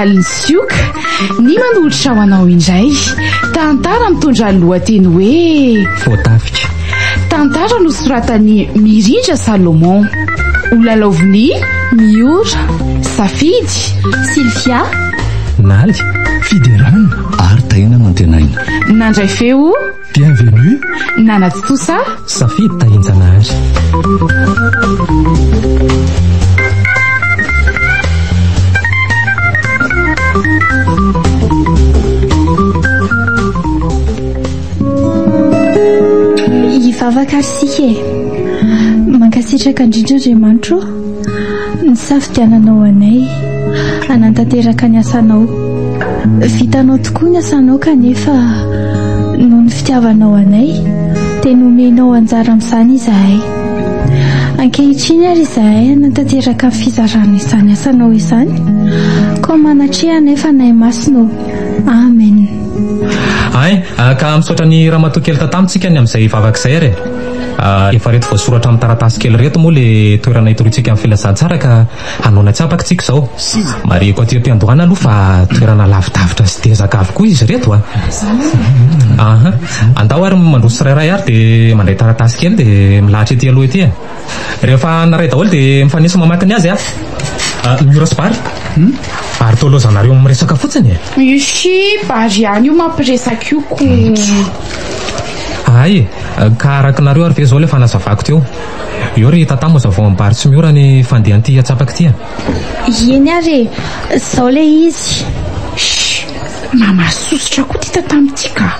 Faly ny sioka ny manolotra ho anao indray tantara mitondra ny lohateny hoe Voatafika. Tantara nosoratan'i Mirindra Salomon. Ho lalaovin'i Miora, Safidy, Sylvia, Naly, Fiderana ary Tahiana no antenaina. Nandray feo Bienvenue. Nanatontosa Safidy Tahianjanahary. Hivavaka ary isika e. Mankasitraka indrindra Andriamanitra ô. Nisafidiananao anay hanantanteraka ny asanao. Vitanao tokoa ny asanao kanefa noho ny fitiavanao anay dia nomenao anjara amin'izany izahay. Ankehitriny ary izahay hanatanteraka ny fizarana izany asanao izany, koa manatreha anay Fanahy Masina ô. Amen. Hay, ka misaotra an'i Ramatoa kely Tatamo tsika ny amin'izay vavaka izay ary e. Efa reto voasoratra amin'ny taratasy kely reto moa le toerana hitoriantsika ny filazantsara ka hanaona tsy apaka tsika izao. Marihiko aty am-piandohana aloha fa toerana lavidavitra sy dezaka avokoa izy ireto a. Aha. Andao ary mandroso tsirairay ary dia mandray taratasy kely dia milahatra ety aloha ety e. Rehefa naray daholo dia mifanesy mamaky ny azy a. Miora sy Bary. Ary toa laozanareo miresaka fotsiny e. Ishi, Bary ihany io mampiresaka io ko. Hay e! Ka araka nareo ary ve zao le fanazavako teo? Eo ry Tatamo azavao am Bary tsy miora ny fandehan'ity atsapaka ity a! Eny ary e! Zao le izy. Shh! Mamasosotra koa ty Tatamo ty ka!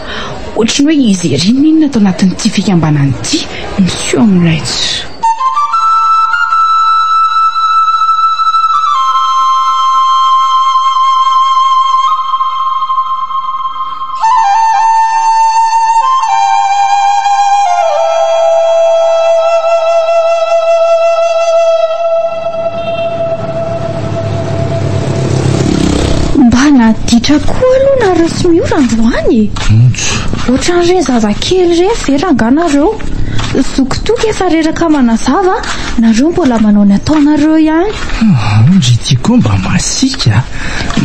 Ohatry ny hoe izy ery n'inona ato anatin'ity fikambanana ity, miseho amin'ilay tsy. Mba naditra koa aloha nareo sy Miora androany e! Ohatran'ireny zazakely ireny ve rangaha nareo? Zoky Toky efa reraka manazava, nareo mbola manao ny ataonareo ihany. Ndry ity koa mba masiaka a!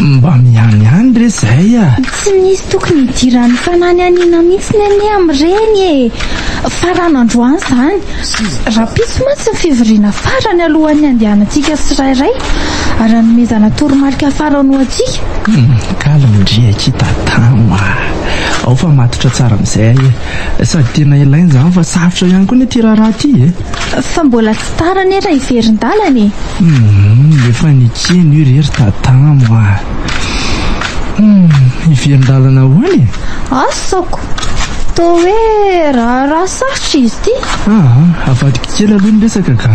Mba mihany ihany re zay a! Tsy misy tokony hidiran'ny fananihaniana mihitsy anie amin'ireny e! Farano androany izany. Rahampitso mantsy ny fivoriana farany alohan'ny handehanantsika tsirairay ary hanomezana toromarika farany ho antsika. Calme ndry akia Tatamo a! Ao fa matotra tsara amin'izay aho e! Sady tena ilaina izany fa sarotra ihany koa anie ity raharaha ity e! Fa mbola tsy tara anie raha hiverin-dalana e! Humm, efa nekena io re ry Tatamo a! Humm, hiverin-dalana ahoana e? Asako! Toa hoe raharaha sarotra izy ity. Aa, avadiko kely aloha ny resaka ka.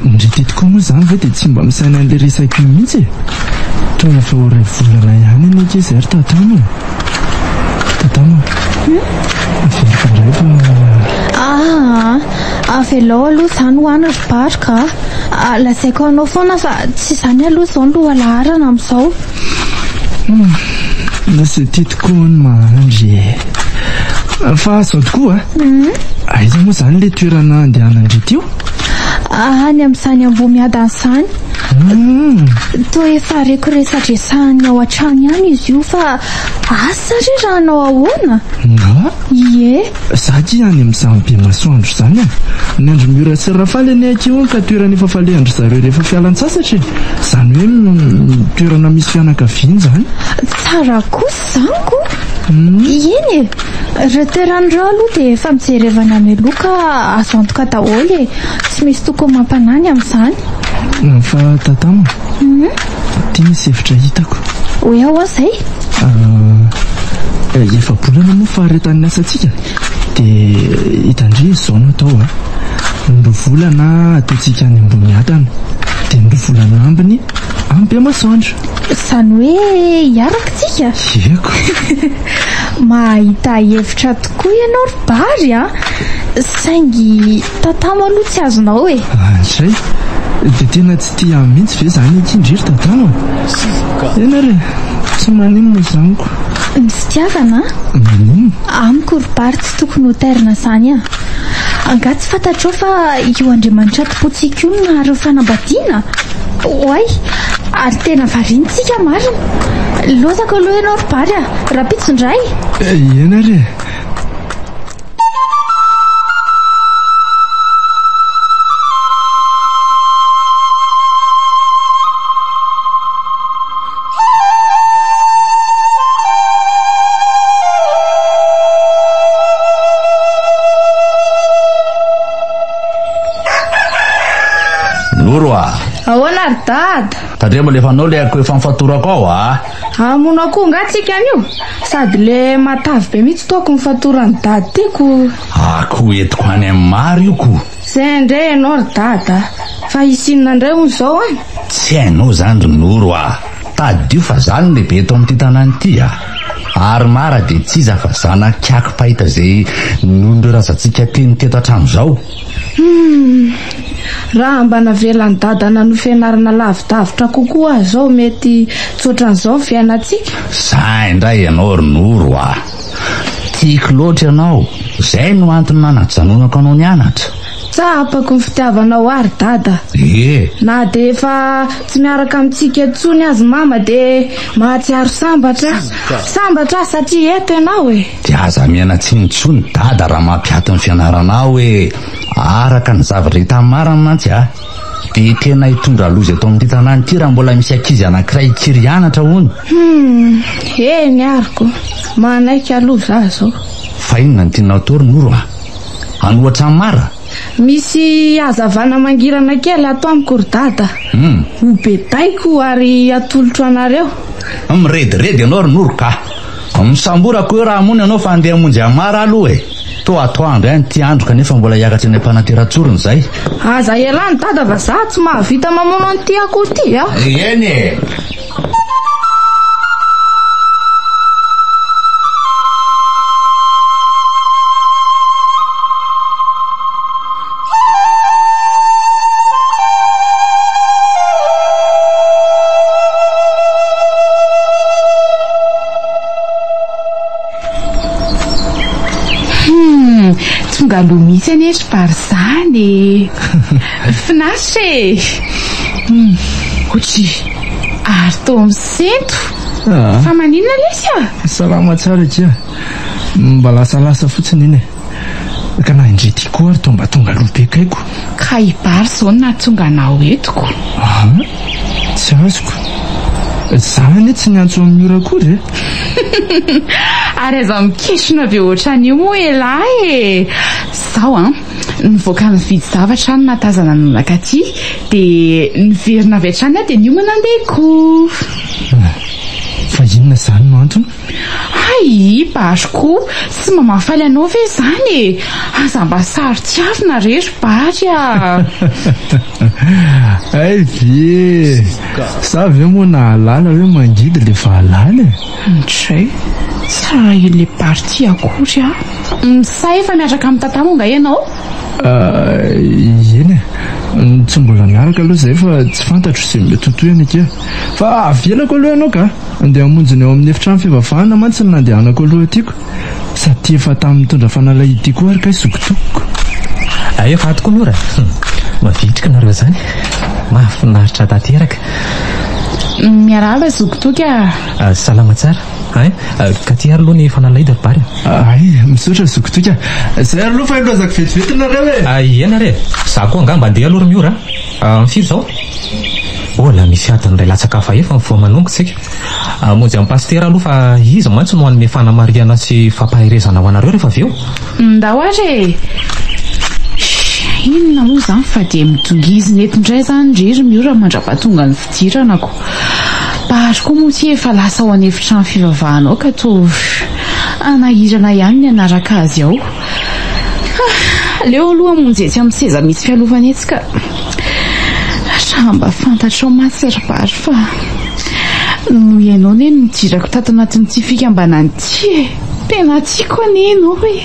Ndry ity tokoa moa izany ve dia tsy mba misaina an'ilay resaka io mihitsy e? Toa efa ho iray volana ihany anie akia izay ry Tatamo e! Tatamo a! Averiko indray fa. Aa, avelao aloha izany ho any ry Barka a! Lazaiko anao foana fa tsy izany aloha izao no lohalaharana amin'izao. Hum, lasa ity tokoa ny mahandry e. Fa izao tokoa a! Aiza moa izany ilay toerana andehanan-dry ity io? Any amin'izany Ambohimiadana izany. Toa efa reko resadresahan'ny ao an-trano ihany izy io fa asa re raha hanao ahoana? Nga? Ie. Za akia any amin'izany be masoandro izany e! Ny andro Miora sy Rafaly anie akia hono ka toerana efa falehan-dry zareo rehefa fialan-tsasatra e! Izany hoe toerana misy fianakaviana izany. Tsara kosa izany ko! Eny e! Ireo toerana ireo aloha dia efa mijerevana mialoha ka azo antoka daholo e! Tsy misy tokony mampanahy ny amin'izany. Fa Tatamo, ity misy hevitra hitako. Hoe ahoana izay? Efa-bolana moa faharetan'ny asantsika dia hitan-dry izao no atao a! Ny roa volana ataontsika any Ambohimiadana dia ny roa volana ambiny any Bemasoandro. Izany hoe hiaraka tsika? Eko. Mahita hevitra tokoa ianao ry Bary a! Saingy Tatamo aloha tsy azonao e! Anjay! Dia tena tsy tia ahy mihitsy ve izany akia ndry ry Tatamo e? Eny ary e! Tsy maninona izany ko! Ny fitiavana an! Maninona? Amiko ry Bary tsy tokony ho tairina izany an! Angaha tsy fantatrao fa io Andriamanitra tompontsika io no nahary ny fanambadiana? Oay! Ary tena variana tsika marina. Lozako aloha ianao ry Bary a! Rahampitso indray. Eny ary e! Noro a! Ahoana ry dada? Tandremo le fanao le akoho efa nifatorako ao a! Hamono akoho nga tsika anio? Sady le matavy be mihitsy toako ny fatoran'i dada ty ko. Akoho entiko any amin'ny maro io ko. Zay indray ianao ry dada a! Fa hisy inona indray hono izao any? Tsy hainao izany ry Noro a! Tadidio fa za no lehibe eto amin'ity tanàna ity a! Ary Mara dia tsy iza fa zanak'Iaky mpahita izay non'ireo razantsika teny teto hatramin'izao. Humm! Raha mba navelan'i dada nanohy fianarana lavidavitra kokoa aho izao mety tsy ohatran'izao ny fiainantsika. Zay indray ianao ry Noro a! Tiako loatra ianao, izay no antony nanajanonako anao nianatra. Tsapako ny fitiavanao ahy ry dada. Ie. Na dia efa tsy miaraka amintsika intsony aza mama dia mahatsiaro sambatra aho. Sambatra aho satria eto ianao e. Dia aza miaina tsiny intsony dada raha mampiato ny fianaranao e! Araka ny zavatra hita marina mantsy a! Dia tena hitondra loza eto amin'ity tanàna ity raha mbola misy ankizy anankiray hikiry hianatra hono. Hum! Eny ary ko! Manaiky aloha za zao. Fa inona no tianao atao ry Noro a? Hanohatra an'i Mara? Misy hazavana mangirana kely ato amiko ry dada. Hum! Ho bedaiko ary hatolotro anareo. Mirediredy ianao ry Noro ka! Misamborako eo raha hamono ianao fa handeha hamonjy an'i Mara aloha e! Toa atoandro ihany ity andro kanefa mbola hiakatra eny am-panateran-tsorona izay. Aza ialany dada fa za tsy mahavita mamono an'ity akoho ity a! Eny e! Hum, tonga aloha mihitsy anie ry Bary izany e! Finaritra e! Hum, otry, ary toa misento. Ah. Fa maninona lesy a? Salama tsara akia. Mba lasalasa fotsiny iny e. Ka na indray ity koa ary toa mba tonga aloha be kaiko. Ka i Bary izao no nahatonga anao eto ko. Ah, tsy azoko. Za anie tsy niantso an'i Miora akory e. Ary aza mikesona be ohatran'io moa elah e. Zao an, nivoaka nividy zavatra aho no nahatazana anao nakaty dia niverina avy hatrany aho dia niomana handeha ko. Fa inona izany no antony? Hay Bary koa, tsy mba mahafaly anao ve izany e? Aza mba saro-tiavina re ry Bary a! Hay ve e! Za ve moa nahalala hoe mangidy le valala e? Ndray, tsy raha ilay Bary ity akory aho. Sa efa miaraka amin'i Tata moa angaha ianao? Eny e, tsy mbola miaraka aloha izahay fa tsy fantatro izay mety ho tohiny akia. Fa avelako aloha ianao ka! Andeha hamonjy ny ao amin'ny efitrano fivavahana mantsy no nandehanako aloha aty ko. Sady efa tamy nitondra fanalahidy ity koa ary kay zokitokiko. Hay efa ato koa Miora e! Mavitrika nareo zany. Mahafinaritra tanteraka. Miarahaba zokitoky a! Salama tsara hein! Ka ty ary aloha ny fanalahidy ry Bary a! Hay, misaotra zokitoky a! Zay ary aloha fa ilozako vetivety nareo e! Eny ary e! Za koa angamba andeha aloha ry Miora a! Firy izao? Mbola misy adiny iray latsaka fahefany vao manomboka isika. Hamonjy an'i Pasitera aloha fa izy mantsy no hanome fanamarihana sy fampaherezana ho anareo rehefa avy eo. Ndao ary e! Inona moa izany fa dia midongizina eto indray izany ry ry Miora mandra-pahatonga ny fidirana ko. Bary koa moa ity efa lasa ao an'efitrano fivavahana ao ka toa hanahirana ihany ny hanaraka azy ao. Aleo aloha hamonjy etsy amin'ny seza misy fialofana etsy ka. Raha mba fantatrao mantsy ry Bary fa noho ianao anie no nidirako tato anatin'ity fikambanana ity e! Tena tiako anie ianao e!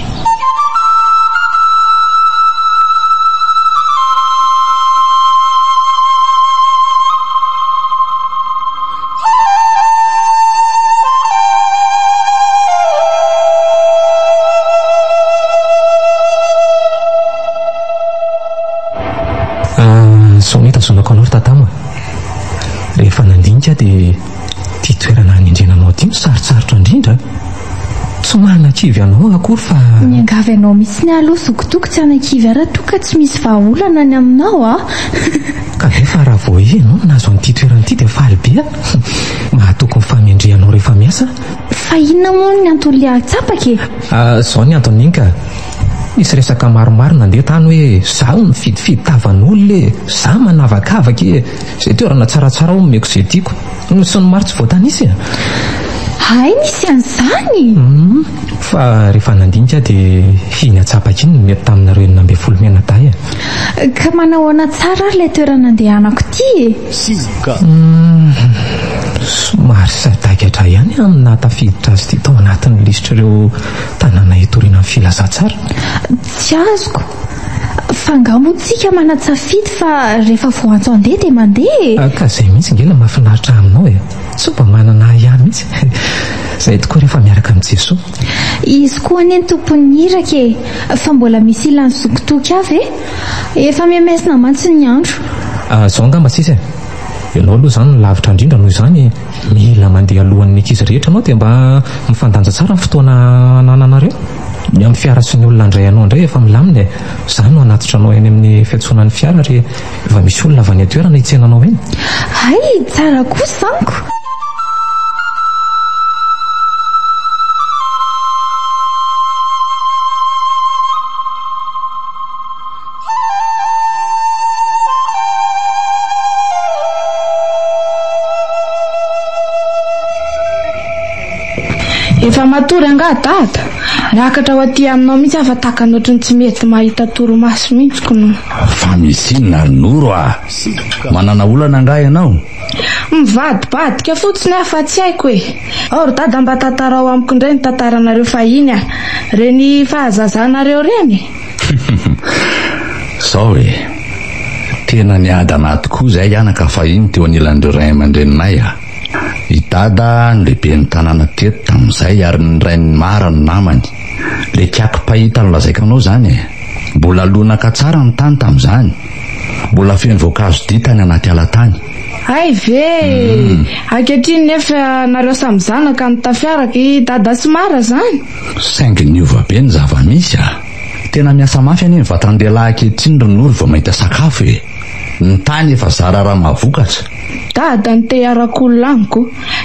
Sao nitazonako anao ry Tatamo a! Rehefa nanenjika. nandinika aho dia ity toerana hanendrena anao ity no sarotsarotra indrindra. Tsy manakivy anao aho akory fa. Miangavy anao mihitsy ny ahy aloha zoky Toky tsy hanakivy ahy raha toa ka tsy misy vahaolana ny aminao a! Kanefa raha vao ianao no nahazo an'ity toerana ity dia faly be aho. Mahatoky ny fahamendrehanao rehefa miasa aho. Fa inona moa ny anton'ilay atsapaka e? Izao ny anton'iny ka. Nisy resaka maromaro nandeha tany hoe izaho mifidifidy tavan'olona e, izaho manavakavaka e, izay toerana tsaratsara ao omeko izay tiako. Sy ny maro tsy voatanisa e. Hay nisy an'izany? Humm, fa rehefa nandinika aho dia iny atsapaka iny no mety taminareo 16 mianadahy e. Ka manahoana tsara ary ilay toerana andehanako ity e? Humm, somary sadaikatra ihany amin'ny nahatafiditra azy ity tao anatin'ny lisitr'ireo tanàna hitoriana ny filazantsara. Tsy azoko. Fa angaha moa tsika manan-tsafidy fa rehefa voantso handeha dia mandeha e! Ka izay mihitsy ange ilay mahafinaritra aminao e! Tsy mba manana ahiahy mihitsy. Izay tokoa rehefa miaraka amin'i Jesoa. Izy koa anie ny tompon'ny iraka e! Fa mbola misy ilan'i zoky toky ahy ve? Efa mihamaizina mantsy ny andro. Izao angamba sisa e! Ianao aloha izany no lavitra indrindra noho izany mila mandeha alohan'ny ankizy rehetra ianao dia mba mifandanja tsara ny fotoana anananareo. Ny amin'ny fiara sy ny olona handray anao indray efa milamina e! Izaho no hanatitra anao eny amin'ny fiantsonan'ny fiara ary efa misy olona avy any an-toerana hitsena anao eny. Hay, tsara kosa amiko! Efa matory angaha dada? Niakatra ho aty aminao mihitsy aho fa takany ohatry ny tsy mety mahita torimaso mihitsy ko no. Fa misy inona ry Noro a? Manana olana angaha ianao? Mivadibadika fotsiny aho fa tsy haiko e. Ao ry dada mba tantarao amiko indray ny tantaranareo fahiny a. Reny fahazazanareo reny e. Zao e. Tena niadana tokoa izay anaka fahiny teo anilan'ireo ray aman-dreninay a. I Dada no lehiben'ny tanàna teto tamin'izay ary ny rain'i Mara no namany. Ilay kiaky mpahita nolazaiko anao izany e. Mbola lonaka tsara ny tany tamin'izany. Mbola feno voankazo dia tany anaty ala tany. Hay ve e! Ankehitriny nefa nareo samy zanaka no tafiaraka, i Dada sy Mara izany? Saingy niova be ny zava-misy a! Tena miasa mafy anie ny vatan-dehilahy ankehitriny ry Noro vao mahita sakafo e! Ny tany efa zara raha mahavokatra. Dada no te hiarak'olona amiko.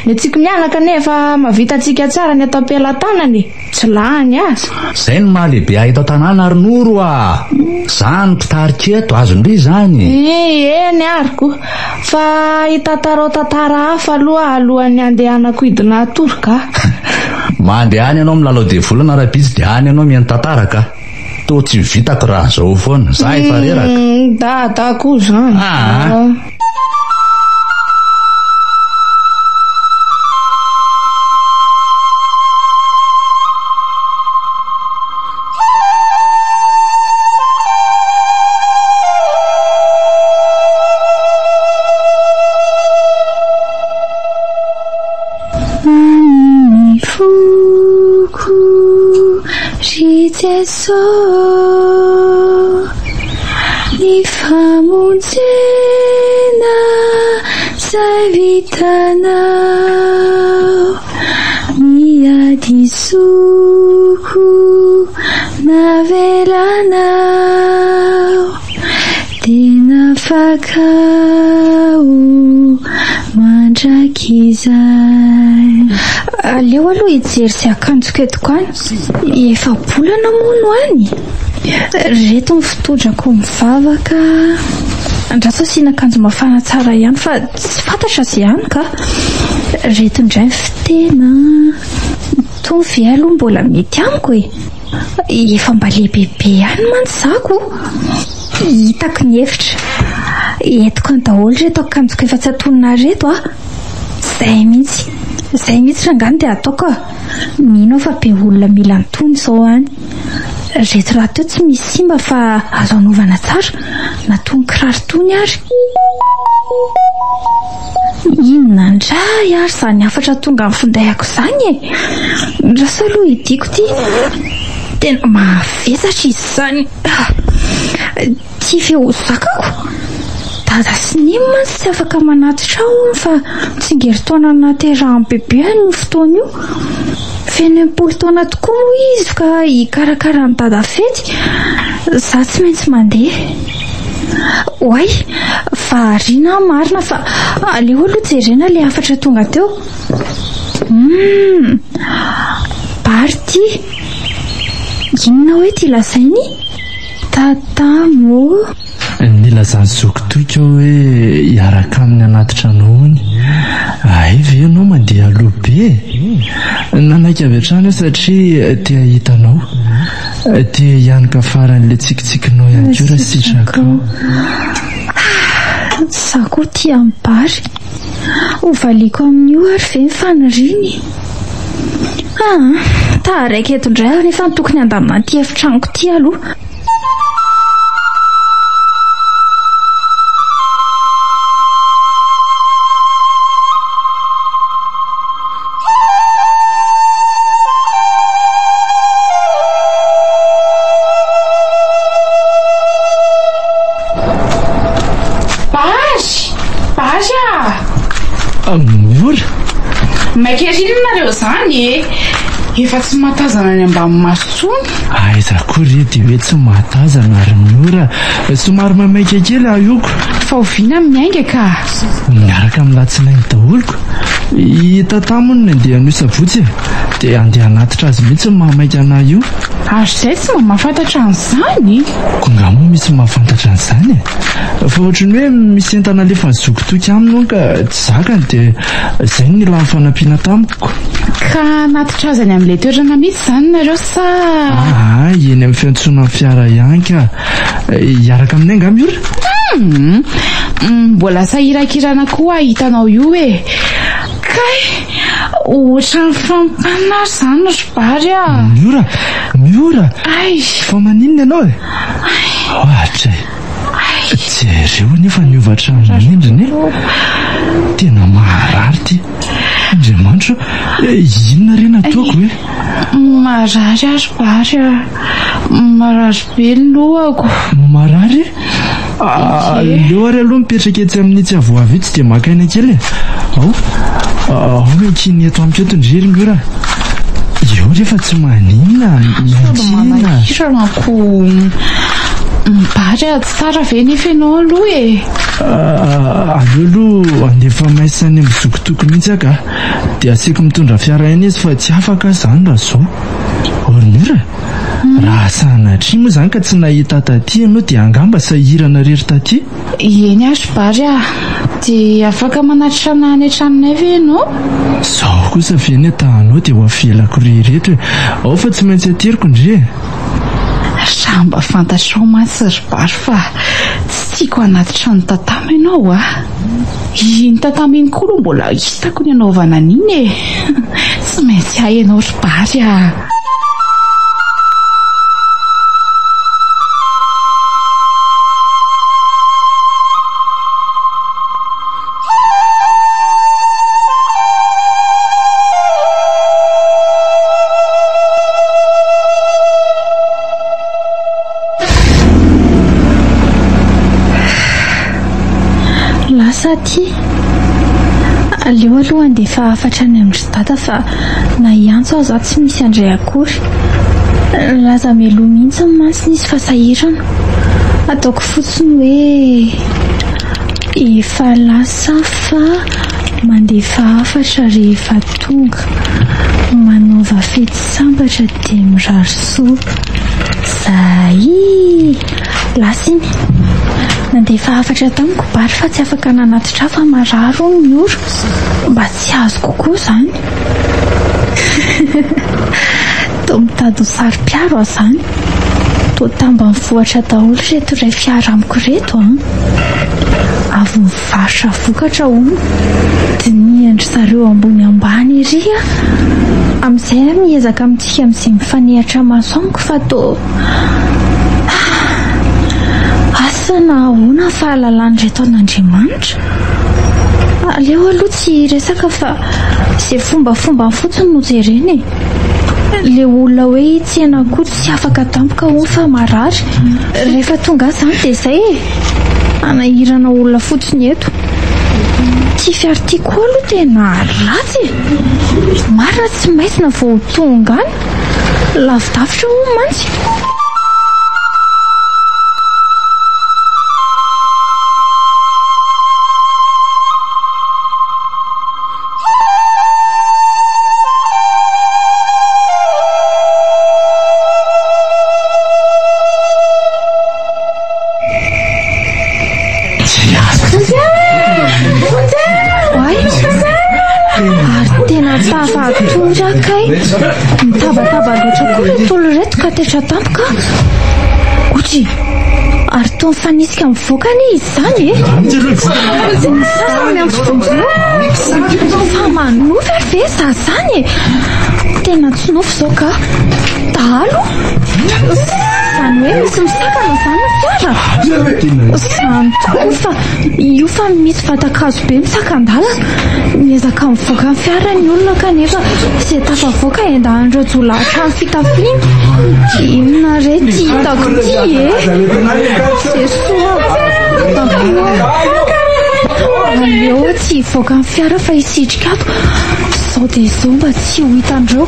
Ny antsika mianaka anie efa mahavita antsika tsara ny ato am-pelatanana e! Tsy lany aza. Zay no maha lehibe ahy eto an-tanàna ry Noro a! Za no mpitarika eto, azon-dry izany? Eny ary ko! Fa hitantarao tantara hafa aloha alohan'ny handehanako hidina hatory ka! Mandehana ianao milalao devolana rahampitso dia any ianao mihaino tantara ka! Toa tsy vitako raha zao foana, za efa reraka. Dada koa zany. Aa. Ny foko ry Jeso Ny famonjena zay vitanao Ny hadisoko navelanao Tena afaka aho mandrakizay. Aleo aloha hijery izay akanjoko entiko any. Efa-bolana moa no any. Reto ny fitondrako mivavaka. Andraso asiana akanjo mafana tsara ihany fa tsy fantatra izay any ka. Reto indray ny fitena. Itony ve aloha mbola mety amiko e? Efa mba lehibebe ihany mantsy za ko! Hitako ny hevitra. Entiko any daholo ireto akanjoko efa tsy antonona ahy ireto a! Izay mihitsy. Izay mihitsy rangahy no dia ataoko a! Mino aho fa be olona mila an'itony izao any. Ireto rahateo tsy misy simba fa azo anaovana tsara, na toy ny kiraro itony ary. Inona indray ary izany hafatra tonga amin'ny finday-ako izany e? Rasa aloha hidiako ity. Tena mavesatra izy izany. Ity ve ho zakako? Dada sy Neny mantsy tsy afaka manatitra ahy hono fa tsingerin-taona nahaterahan'i Bebe io fotoana io. Feno 60 taona tokoa moa izy ka hikarakara an'i Dada fety. Za tsy maintsy mandeha. Oay, variana aho marina fa aleo aloha jerena ilay hafatra tonga teo. Humm, Bary ity. Inona hoe ity lazainy? Tatamo ô! Nilazan'i zoky Toky aho hoe hiaraka aminy hanatitra anao hono. Hay ve ianao mandeha aloha be e? Nanaiky avy hatrany aho satria te hahita anao. Te hianoka faran'ilay tsikitsikinao ihany koa raha sitrakao. Ah! Izaho koa tia an'i Bary. Ho valiako amin'io ary ve ny faniriany? Ah! Taraiky eto indray aho nefa tokony handamina an'ity efitranoko ity aloha. Bary! Bary ah! Miora! Maika ery inona nareo izany e? Efa tsy mahatazana any ambany maso intsony. Aiza koa re dia hoe tsy mahatazana ry Miora. Somary maimaika kely aho io ko. Fa oviana no miainga ka? Miaraka amin'ny latsinainy daholo ko. I Tata moa no nandeha anio sabotsy e. Dia handeha hanatitra azy mihitsy ny mahamaika anah io. Ary izay tsy mba mahafantatra an'izany? Ko nga moa misy mahafantatra an'izany e? Fa ohatran'ny hoe misy entana alefan'i zoky Toky aminy hono ka tsy zakany dia izay no nilany fanampiana tamiko. Ka hanatitra azy any amin'ilay toerana mihitsy izany nareo sa? Aa, eny amin'ny fiantsonan'ny fiara ihany ka. Hiaraka aminay angaha Miora? Humm, mbola sahirankirana koa hitanao io e. Kay, ohatran'ny fampanina ary izany ry Bary a! Miora! Miora! Ay! Fa maninona ianao e? Ay! Ohatray! Ay! Jereo anefa niova hatramin'ny endriny e! Tena maharary ity. Andriamanitra o! Inona re no ataoko e? Marary aho ry Bary a! Marary be ny lohako. Marary? Aleo ary aloha mipetraka etsy amin'itsy avoavo itsy dia maka aina kely e. Ao, ao miankina eto amiko eto ndry ry Miora. Eo rehefa tsy maninona, Sady miankina. manahirana ko. Bary a, tsy tara ve nefa ianao aloha e? Aleo aloha handefa maisa any amin'ny zokitoko mihitsy aho ka. Dia asiako mitondra fiara ihany izy fa tsy afaka aho izany raha izao. Ornur e! Raha sanatria moa izany ka tsy nahita taty ianao dia angamba sahirana irery taty. Eny ary Bary a! Dia afaka manatitra anah any an-tranonay ve ianao? Izao kosa ve ny atahanao dia ho avelako irery eto e! Ao fa tsy maintsy ateriko ndry e! Raha mba fantatrao mantsy ry Bary fa tsy tiako hanatitra an'i Tatamo ianao a! Iny Tatamo iny koa aloha mbola hitako ny hanaovana an'iny e! Tsy maintsy hay ianao ry Bary a! Lasa aty. Aleo aloha handefa hafatra any amin-dry dada fa na hiantso aza aho tsy misy handray akory. Nilaza mialoha mihitsy mantsy izy fa sahirana. Ataoko fotsiny hoe efa lasa fa mandefa hafatra rehefa tonga. Manaova fety sambatra dia mirary soa. Zay! Lasa iny. Nandefa hafatra tamiko Bary fa tsy afaka nanatitra ahy fa marary hono ny ora. Mba tsy azoko koa izany. Toa mitady ho saro-piaro aho izany. Toa tambanivohitra daholo ireto iray fiara amiko ireto an! Avy mivarotra vokatra hono. Dinihan-dry zareo ambony ambany ery aho. Amin'izay aho miezaka mitsiky amin'izay mifanehatra maso amiko fa toa. Asa na ahoana ny fahalalan'ireto an'Andriamanitra. Aleo aloha tsy hiresaka fa izay fombafombany fotsiny no jerena e. Ilay olona hoe hitsena koa tsy afaka tampoka hono fa marary. Rehefa tonga any izany dia izay e. Hanahirana olona fotsiny eto. Ity fiara ity koa aloha tena ratsy e. Marina tsy maizina vao ho tonga any. Lavidavitra hono mantsy. Ary tena tafatory aho kay. Mitabataba loatra koa ireto olona ireto ka taitra tampoka aho. Otry! Ary toa mifanisika mivoaka anie izy izany e! Ny sasany miantso vonjeo. Fa manofy ary ve izaho izany e? Tena tsy nofy izao ka. Dahalo? Izany hoe misy misakana izany ny fiara? Izany tokoa fa io fa misy vatan-kazo be misakan-dalana. Miezaka mivoaka ny fiara ny olona kanefa izay tafavoaka endahan'ireo jiolahy hatramin'ny fitafiana. Inona re ity hitako ity e? Jesoa ampio aho. Aleo tsy hivoaka ny fiara fa hisitrika ato. Izao dia izao mba tsy ho hitan'ireo.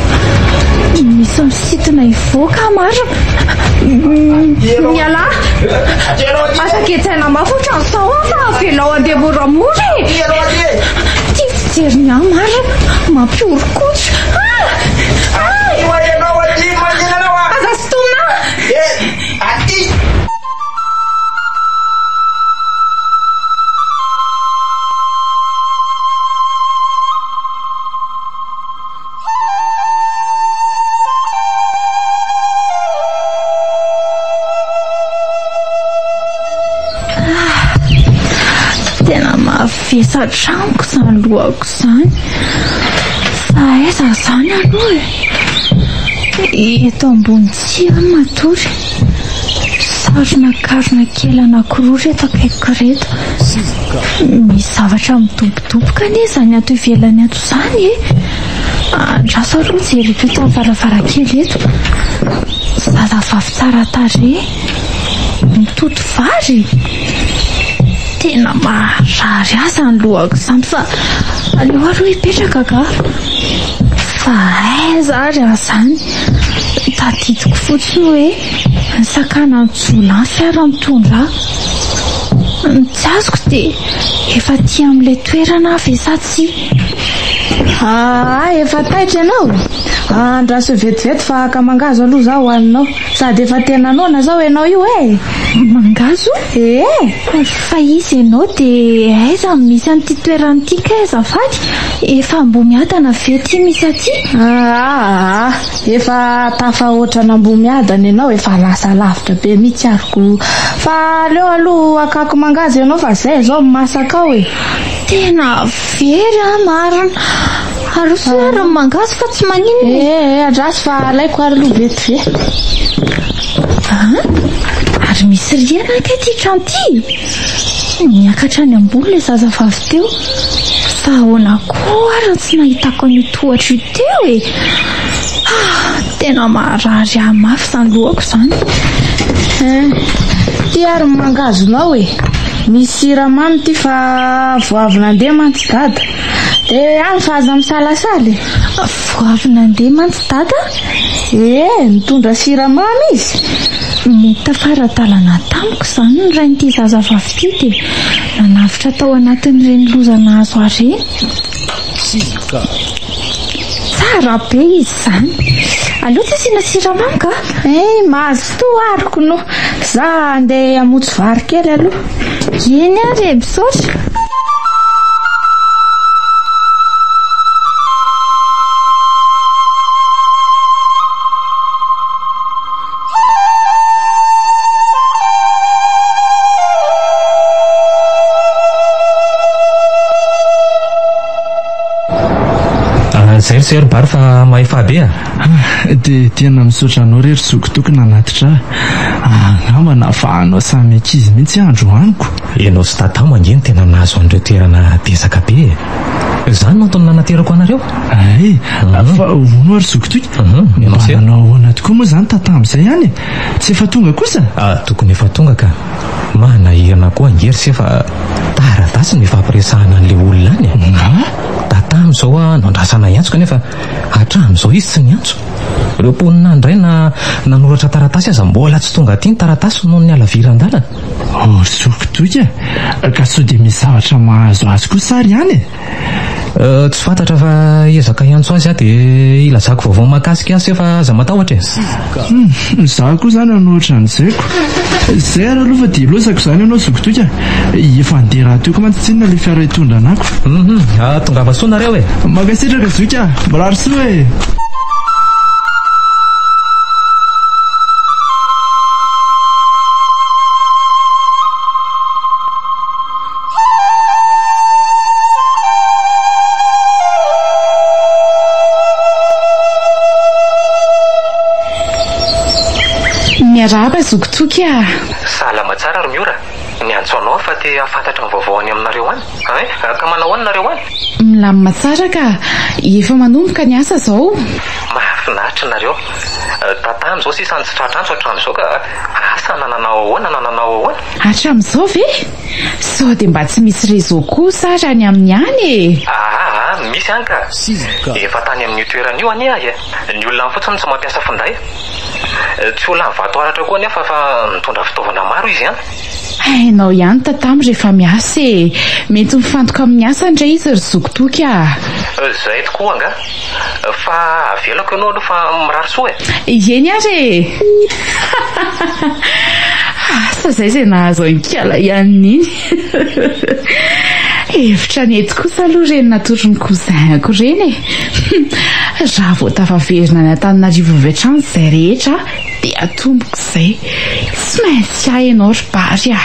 Misy misintona hivoaka marina. Mialà. Aza gejaina mafy ohatran'izao aho fa avelao handeha moramora e. Ity fijeriny ahy marina mampihoron-koditra. Ah! Ah! Aza sintomina ahy. Tena mavesatra amiko izany lohako izany. Fa aiza izany aloha e? Eto ambony tsihy aho no matory. Sarona karona kely anankiroa ireto akaikiko ireto. Misy zavatra midobodoboka anie izany ato ivelany ato izany e! Andraso aloha jereko eto amin'ny varavarankely eto. Zazavavy tsara tarehy, mitoto vary. Tena marary ahy izany lohako izany fa aleo aloha hipetraka ka. Fa aiza ary aho izany? Tadidiko fotsiny hoe nisakana ny jiolahy ny fiara nitondra ahy. Ny tsy azoko dia efa aty amin'ilay toerana aho ve sa tsia? Aa efa taitra ianao? Andraso vetivety fa haka mangahazo aloha za hohaninao. Sady efa tena noana zao ianao io e! Mangahazo? Ee! Fa iza ianao dia aiza no misy an'ity toerana ity kay azafady? Efa Ambohimiadana ve ity misy aty? Aa efa tafahoatra an'Ambohimiadana ianao, efa lasa lavitra be mihitsy ary ko. Fa aleo aloha hakako mangahazo ianao fa zay zao masaka ao e! Tena very aho marina. Aroso ary ny mangahazo fa tsy maninona e. Ee, andraso fa alaiko ary aloha vetivety. An? Ary misy rihana kay ity trano ity? Niakatra any ambony ilay zazavavy teo. Fa ahoana koa ary no tsy nahitako an'io tohatra io teo e? Ah, tena marary ahy mafy izany lohako izany. Hein, ity ary ny mangazonao e. Misy siramamy ity fa vao avy nandeha mantsy dada. Dia any fa aza misalasala e. Vao avy nandeha mantsy dada? Ee, nitondra siramamy izy. Mety tafara-dalana tamiko izany ny rain'ity zazavavy ity dia nanavotra tao anatin'ireny loza nahazo ahy ireny. Tsara be izy izany. Aleo tsy asiana siramamy ka. Eh, mazotoa ary kono. Za andeha hamotsy vary kely aloha. Eny ary e, misaotra. Zay ry Sir Bary fa mahefa be a! Dia tena misaotra anao re ry zoky Toky nanatitra ahy. Angamba nafahanao samy ankizy mihitsy androaniko. Ianao sy Tatamo ange no tena nahazo an'ireo toerana betsaka be e! Izany no antony nanaterako anareo. Hay, fa hono ary zoky toky, mba nanao ahoana tokoa moa izany Tatamo izay any e? Tsy efa tonga kosa? Ah, tokony efa tonga ka. Manahirana koa ange ry se fa taratasy no ifampiresahana an'ilay olona any e. Tatamo izao ah, no andrasana hiantso kanefa hatramin'izao izy tsy niantso. Ireo mponina any indray na nanoratra taratasy aza mbola tsy tonga aty ny taratasy noho ny halaviran-dalana. Oh ry zoky toky a! Ka sao dia misy zavatra mahazo azy kosa ary any e? Tsy fantatra fa hiezaka hiantso azy aho dia hilazako vaovao mahakasika azy fa aza matahotra e! Hum, izaho koa izany hanohitra an'izay ko! Izay ary aloha fa dia ilozako izany ianao zoky toky a! Efa handeha rahateo koa mantsy tsinona ilay fiara hitondra anako. Hum, tongava soa nareo e! Mankasitraka zoky a! Mirary soa e! Miarahaba zoky Toky a! Salama tsara ry Miora, niantso anao aho fa te hahafantatra ny vaovao any aminareo any. Hein? Ka manao ahoana nareo any? Milamina tsara ka! Efa manomboka ny asa izao. Mahafinaritra nareo. Tatano izao sisa no tsy tratra antso hatramin'izao ka asa na nanao ahoana na nanao ahoana. Hatramin'izao ve? Sao dia mba tsy misy réseau kosa ary any aminy any e? Aa, misy any ka! Efa tany amin'io toerana io anie aho e! Ny olona any fotsiny no tsy mampiasa finday. Tsy ho lany vatoaratra koa anefa fa mitondra fitaovana maro izy an! Hainao ihany Tatamo rehefa miasa e! Mety mifantoka amin'ny asany re izy ry zoky Toky a! Izay tokoa angaha! Fa avelako ianao aloha fa mirary soa e! Eny ary e! Asa izay izay nahazo an'ikala ihany iny! Hevitra nety kosa aloha ireny natoron'ny cousin-ko ireny e! Raha vao tafaverina any Antananarivo avy hatrany izay rehetra dia atomboko izay. Tsy maintsy ahy ianao ry Bary a!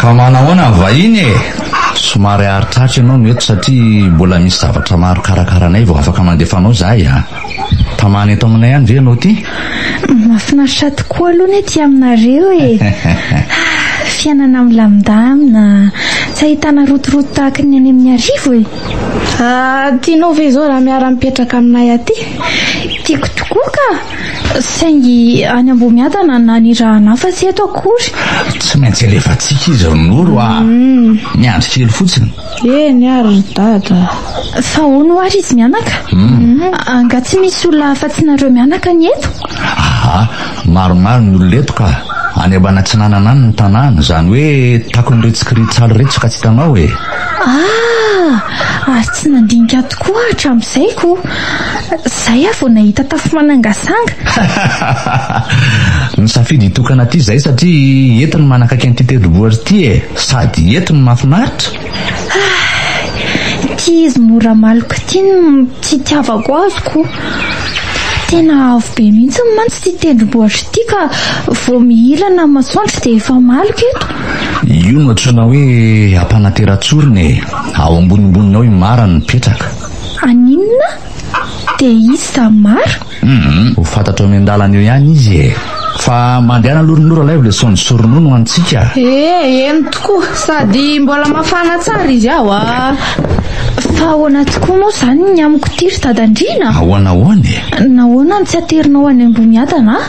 Ka manahoana ny vahiny e? Somary haritraritra ianao no eto satria mbola misy zavatra maro karakaranay vao afaka mandefa anao izahay a! Tamana eto aminay ihany ve ianao ity? Mahafinaritra tokoa aloha ny aty aminareo e! Fiainana milamindamina, tsy ahitana rotoroto tahaka ny any amin'ny Iarivo e! Tianao ve izao raha miara-mipetraka aminay aty? Tiako tokoa ka! Saingy any Ambohimiadana no nanirahana ahy fa tsy eto akory. Tsy maintsy alefantsika izy ry Noro a! Miandry kely fotsiny. Eny ary ry Dada. Fa hono ary izy mianaka? Angaha tsy misy olona afa-tsy nareo mianaka ny eto? Aha, maromaro ny olona eto ka. Any ambanatsinanana any ny tanàna, izany hoe takon'ireto tsikiritsaly ireto ka tsy hitanao e. Ah! Ary tsy nandinika tokoa aho hatramin'izay ko. Izay aho vao nahita tafo manangasanga. Nisafidy hitokana aty izahay satria eto no manakaiky an'ity tendrombohitra ity e. Sady eto no mahafinaritra. Ah! Ity izy mora maloka ity no tsy itiavako azy ko. Tena avo be mihitsy mantsy ity tendrombohitra ity ka vao mihilana ny masoandro dia efa maloka eto. Io no antsoina hoe ampanatera-tsorona e. Ao ambonimboniny ao i Mara no mipetraka. Aninona? Dia iza Mara? Hum, ho fantatrao miandalana eo ihany izy e. Fa mandehana aloha ry Noro alaivo le saonjo sy ronono ho antsika. Eh, eny tokoa, sady mbola mafana tsara izy ao ah. Fa ahoana tokoa moa izany ny amiko ity ry Dadandriana? Ahoana ahoana e? Nahoana no tsy aterinao any Ambohimiadana aho?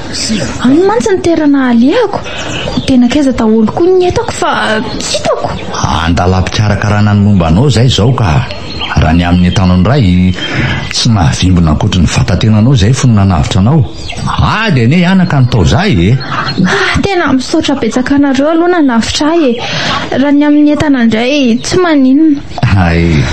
Any mantsy ny toerana alehako. Dia nankaiza daholo koa ny entako fa tsy hitako. Andalam-pikarakarana ny momba anao izay izao ka. Raha ny amin'ny entanao indray, tsy nahavimbina ankoatry ny vatan-tenanao izay fony nanavotra anao. Ady anie anaka ny tao izay e! Ah, tena misaotra betsaka anareo aloha nanavotra ahy e! Raha ny amin'ny entana indray, tsy maninona. Hay.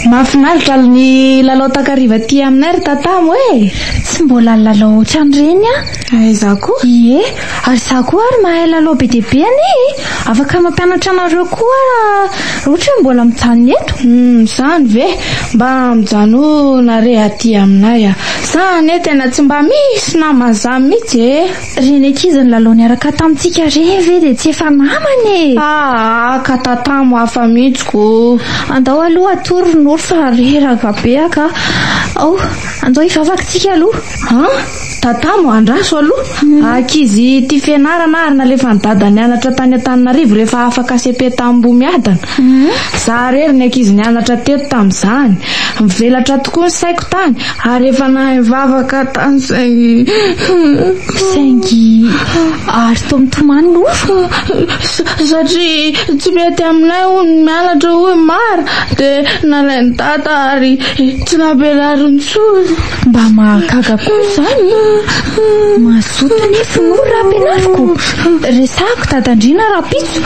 Mahafinaritra ny lalao takariva aty aminay ry Tatamo e! Tsy Tsy mbola nilalao ohatran'ireny aho. Aiza koa? Ie, ary izaho koa ary mahay lalao be dia be anie e! Afaka mampianatra anareo koa aho raha ohatra hoe mbola mijanona eto. Hum, izany ve? Mba mijanona re aty aminay a! Za anie tena tsy mba misy namana izany mihitsy e! Ireny ankizy nilalao niaraka tamintsika ireny ve dia tsy efa namana e! Aa, ka tatamo hafa mihitsy ko! Andao aloha hatory ry Noro fa reraka be aho ka! Ao, andao hivavaka tsika aloha. An! Tatamo, andraso aloha! Ankizy tia fianarana ary nalefan'i Dada nianatra tany Antananarivo rehefa afaka cepe tamim-bomiadana. Za irery ny ankizy nianatra teto tamin'izany. Mivelatra tokoa ny saiko tany ary efa nahay nivavaka tany saingy. Saingy ary toa mitomany Noro. Satria tsy mety aminay hono ny mianatra hoy Mara dia nalain'i Dada ary tsy nampianariny intsony. Mba mahagaga koa izany. Mazoto anefa Noro raha ampianariko. Resahako Dada Andriana rahampitso.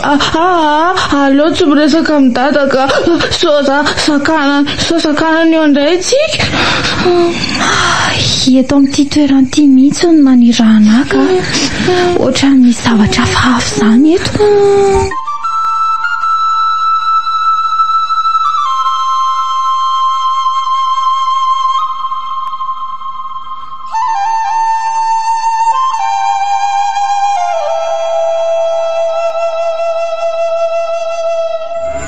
Aa, aleo tsy miresaka amin'i Dada ka sao za sakanany, sao sakanany eo indray tsika. Hay, eto amin'ity toerana ity mihitsy no nanirahana ahy ka. Ohatran'ny misy zavatra hafahafa izany eto.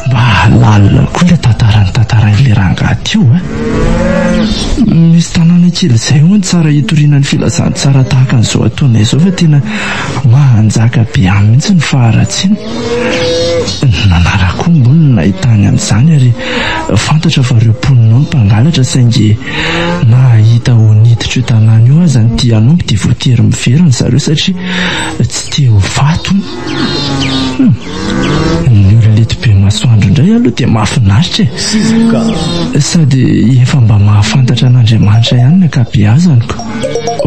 Mba lalina koa ilay tantara notantarain'ilay rangahy teo a. Misy tanàna kely izay hono tsara hitoriana ny filazantsara tahaka an'izao ataonay izao fa tena manjaka be any mihitsy ny faharatsiana. Nanara-ko moa no nahitany an'izany ary fantatra fa ireo mponina ao no mpangalatra saingy nahita ho niditra io tanàna io aza ny tia hanompo dia voatery miverina zareo satria tsy te ho faty hono. Hum. Ny olona eto Bemasoandro indray aloha dia mahafinaritra e. Sady efa mba mahafantatra an'Andriamanitra ihany ny ankabeazany ko.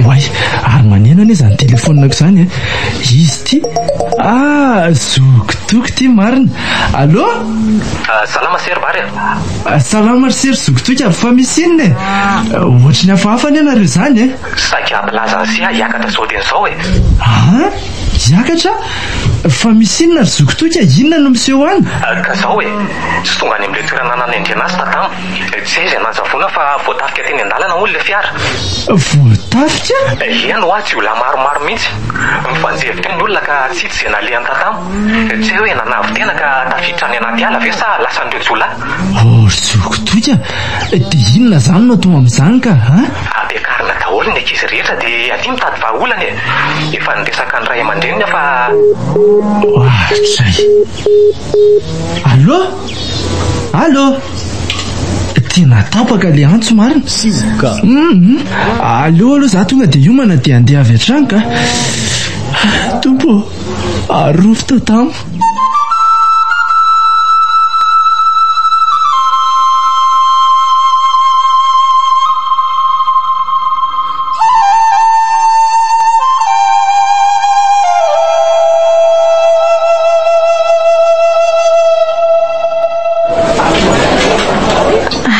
Oay, ary maneno anie izany telefaoniko izany e. Izy ity? Ah, zoky toky ity marina. Allô? Salama sery Bary a. Salama ry sery zoky toky a, fa misy inona e? Ohatry ny hafahafa anie nareo izany e. Saika hampilaza an'i Sia hiakatra izao dieny izao e. An? Hiakatra? Fa misy inona ry zoky toky a? Inona no miseho any? Ka izao e, tsy tonga any amin'ilay toerana nanendrena azy Tatamo. Tsy hay izay nanjavona fa voatafika teny an-dalana hono ilay fiara. Voatafika? Eny hoa, jiolahy maromaro mihitsy. Mifanjevo teo ny olona ka tsy hita izay nalehan'i Tatamo. Tsy hay hoe nanavo-tena ka tafiditra any anaty ala ve sa lasan'ireo jiolahy? Oh ry zoky toky a! Dia inona izany no atao amin'izany ka a? Ampiakarina daholo ny ankizy rehetra dia aty mitady vahaolana e! Efa niresaka ny ray aman-dreniny aho fa. Ohatray. Allô? Allô? Tena tapaka le antso marina. Sivoka. Hum, aleo aloha za tonga dia hiomana dia handeha avy hatrany ka. Tompo ô, arovy tatamo.